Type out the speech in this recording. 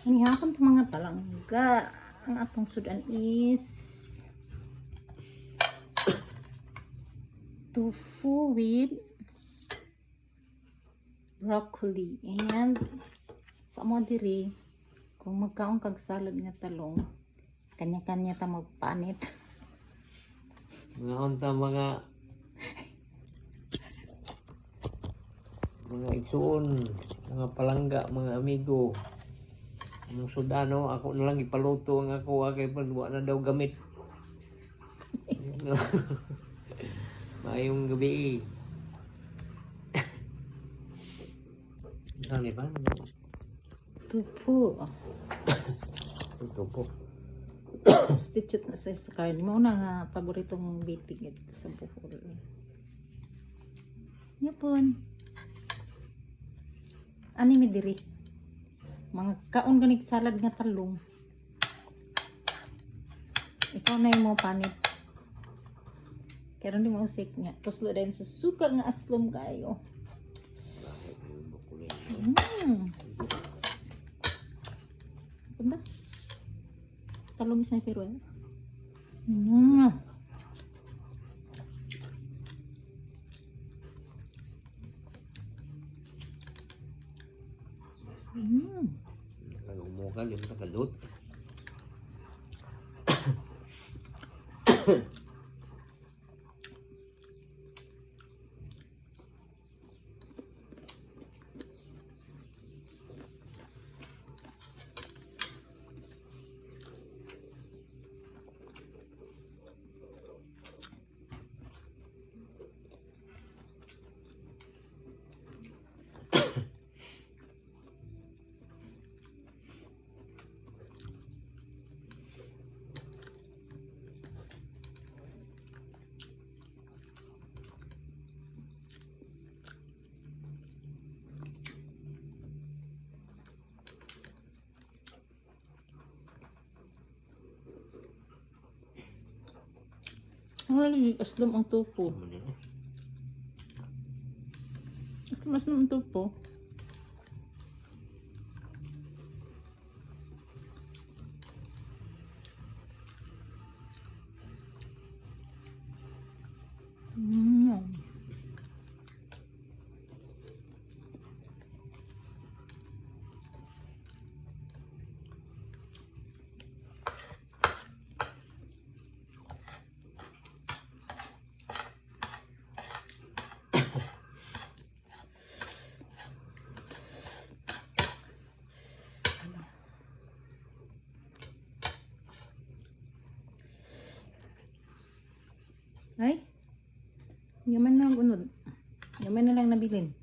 Ani hapon ta, mga palangga. Ang atong sudan is tofu with broccoli. And sa amo diri, kung magkaon kag salad nga talong, kanya-kanya ta magpanit. Mga unta mga igsuon, mga palangga, mga amigo. Ang sudano, ako na lang ipaluto ang ako kay wa na daw gamit. Maayong gabi. Saan ba? Tofu. Ito po. Substitute na sa karne. Mao na nga paboritong bitig ito sa Bohol. Yapon. Ani mi diri. Mga kaon ganig salad nga talong. Ikaw na yung mo panit. Kaya di mo usik nga. Tuslo din sa suka nga aslom kayo. Punta. Talong is my favorite. Nagumuka, lim nakalot. Ay, aslom ang tofu. Ano na? Aslom, aslom ang tofu. Ano? Ay, yaman na ang unod. Yaman na lang nabilin.